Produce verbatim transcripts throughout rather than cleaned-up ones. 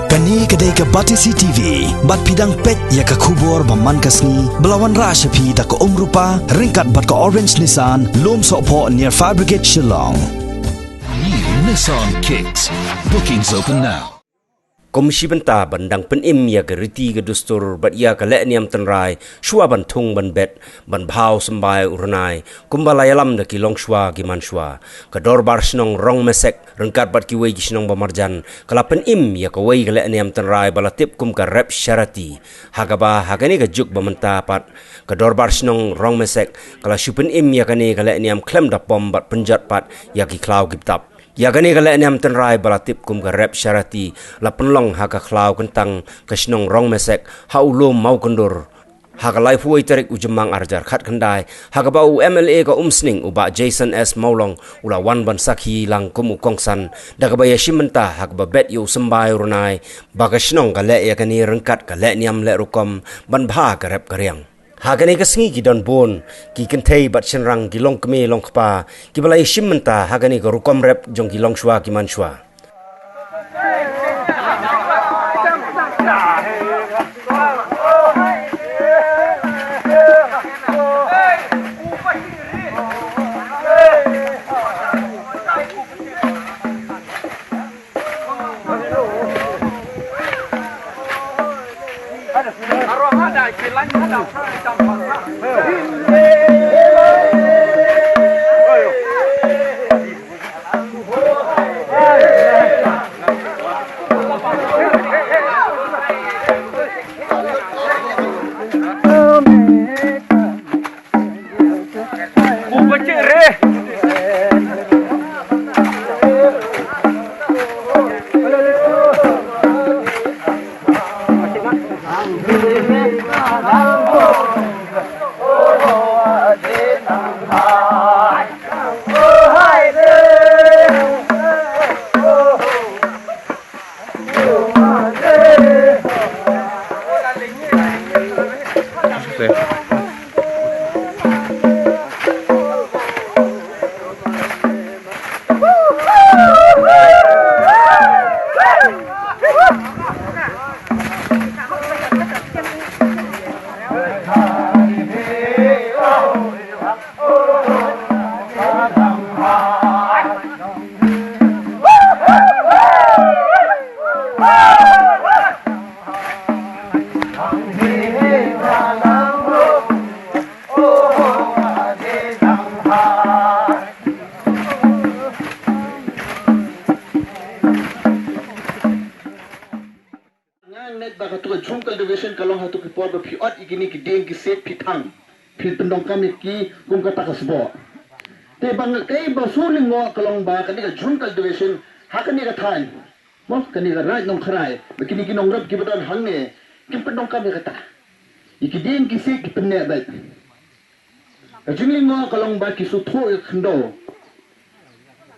Kane ka dei ka Batesi T V, bad phi dang peit ïa ka khubor ba man ka sngi, ba la wanrah sha phi da ka Umrupa, ryngkat bad ka Orange Nissan, Lumsohphoh near Fire Brigade Shillong. New Nissan Kicks. Bookings open now. Kum shi bynta ban dang pynim ïa ka riti ka dustur bad ïa ka leh niam tynrai shuwa ban thung ban bet ban bha u symbai u rnai, kumba la ïalam da ki longshuwa ki manshuwa, ka Dorbar Shnong Rongmesek ryngkat bad kiwei ki shnong ba marjan ka la pynim ïa kawei ka leh niam tynrai ba la tip kum ka Rep Sharati. Ha kaba ha kane ka juk ba mynta pat, ka Dorbar Shnong Rongmesek ka la shu pynim ïa kane ka leh niam khlem da pom bad pynjot pat ïa ki khlaw ki btap. Ïa kane ka leh niam tynrai ba la tip kum ka Rep Sharati la pynlong ha ka khlaw kyntang ka shnong Rongmesek, ha u lum Mawkyndur, ha ka laiphew wei tarik u Jymmang ar hajar khatkhyndai, ha kaba u M L A ka Umsning u Bah Jason S Mawlong u la wan ban sakhi lang kum u kongsan, da kaba ïashim bynta ha kaba bet ïa u symbai u rnai ba ka shnong ka leh ïa kane ryngkat ka leh niam leh rukom ban bha ka rep ka riang. Ha kane ka sngi ki don bun ki kynthei bad shynrang, ki longkmie longkpa, kiba la ïashim bynta ha kane ka rukom rep jong ki longshuwa ki manshuwa. Nga ngeit ba katto ka Jhum Cultivation ka long ha katto ki por ba phi ot ïa kine ki dieng ki siej phi thang, phi pyndonkam ïa ki kum kata ka sboh. Te ba nga, kaei ba shu lyngngoh ka long ba kane ka Jhum Cultivation ha kane ka thaiñ, mo, kane ka Raid Nongkharai, ba kine ki nongrep kiba don hangne kim pyndonkam ïa kata. Ïa ki dieng ki siej ki pynneh beit. Ka jinglyngngoh ka long ba ki sngewthuh ïa ka khyndew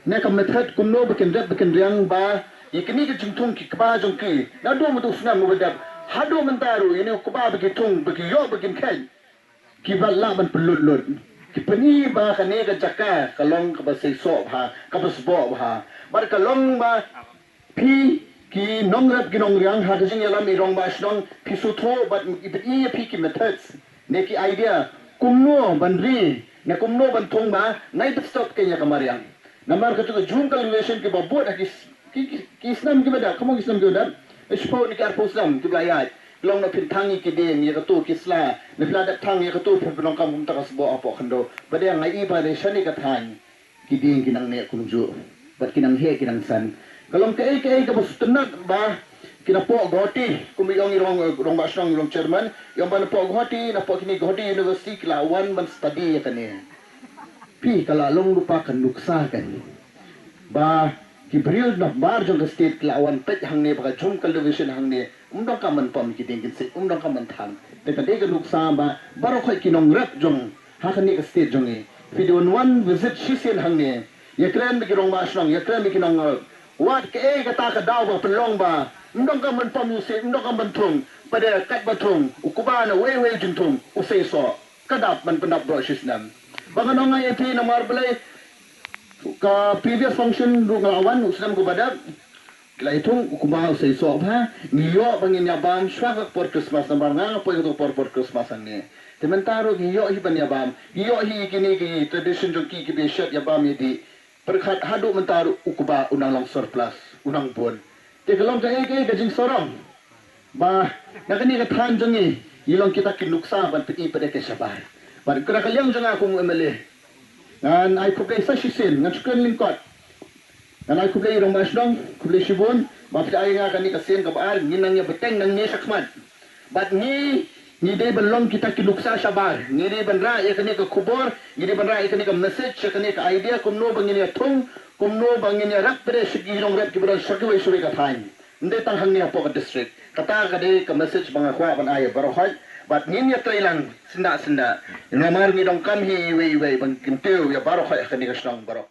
ne ka method kumno ba kin rep ba kin riang ba ïa kine ki jingthung ki kba jong ki naduh mynta u snem uba dep haduh mynta ruh, ïa une u kba ba ki thung, ba ki ïoh, ba kin kheit, kiba lah ban pynlut lut. Ki pyni ba kane ka jaka ka long kaba seisoh bha, kaba sboh bha, bad ka long ba phi ki nongrep ki nongriang, ha ka jingïalam i rangbah shnong, phi sngewthuh bad i pyni ïa phi ki methods ne ki idea kumno ban ri ne kumno ban thung ba nai bit stop kane ka mariang. Namar katto ka Jhum Cultivation kiba bud ha ki, ki, ki, ki snem kiba dep, kumno ki snem kiba dep, shiphew ne ki arphew snem kiba la ïaid, long na phin thang ïa ki dieng, ïa katto ki sla, ne phi la dep thang ïa katto, phin pyndonkam kumta ka sboh hapoh khyndew. Ba dei nga i ba dei shane ka thaiñ ki dieng ki nang neh kumjuh bad ki nang heh ki nang san. Ka long kaei kaei kaba sngewtynnat ba ki napoh Guwahati, kum i ong i rong, rangbah shnong, i rong chairman, i ong ba napoh Guwahati, napoh kine Guwahati University ki la wan ban study ïa kane. Phi, ka la long lypa ka nuksa kane ba ki briew na bar jong ka state ki la wan peit hangne ba ka Jhum Cultivation hangne, ym donkam ban pom ki dieng ki siej, ym donkam ban thang. Te ka dei ka nuksa ba baroh khoit ki nongrep jong ha kane ka state jong ngi, phi dei ban wan visit shisien hangne, ïakren bad ki rangbah shnong, ïakren bad ki nongrep. Wat kaei kata ka daw ba pynlong ba ym donkam ban pom ïa u siej, ym donkam ban thung, ba dei katba thung, u kba na uwei uwei u jingthung u seisoh, ka dap ban pyndap baroh shi snem. Ba ngan ong ïa phi namar balei, ka previous function ruh nga la wan u snem kaba dep. Lai thung u kba u sei soh bha, ngi ïoh ba ngin ïa bam shuwa ka por Christmas namar nga nga poi ka por por Christmas hangne. Te mynta ruh ngi ïoh hi ban ïa bam, ngi ïoh hi kine ki tradition jong ki ki ba shet ïa bam ïa dih. Pyrkhat haduh mynta ruh u kba u nang long surplus, u nang bun. Te ka long kaei kaei ka jingsarong. Ba na kane ka thaiñ jong ngi ngi long kita ki nuksa ban pyni pat ïa ka shabar. Bad kata ka liang jong nga kum u M L A. Ngan ai khublei sa shisien, ngan shu kren lyngkot. Ngan ai khublei ïa i rangbah shnong, khublei shibun ba phi ai nga kane ka sien kaba ar, ngin nang ïa bteng nangne shakhmat. Bad ngi, ngi dei ban long kita ki nuksa shabar, ngi dei ban rah ïa kane ka khubor, ngi dei ban rah ïa kane ka message, ïa kane ka idea kumno ba ngin ïa thung, kumno ba ngin ïa rep pyrshah ki nongrep kiba don sha kiwei sha kiwei ka thaiñ. Ym dei tang hangne hapoh ka district. Kata ka dei ka message ba nga kwah ban ai ïa baroh khoit. Bad ngin ïa trei lang syndah syndah. Namar ngi donkam hi iwei iwei ban kyntiew ïa baroh khoit ha kane ka shnong baroh.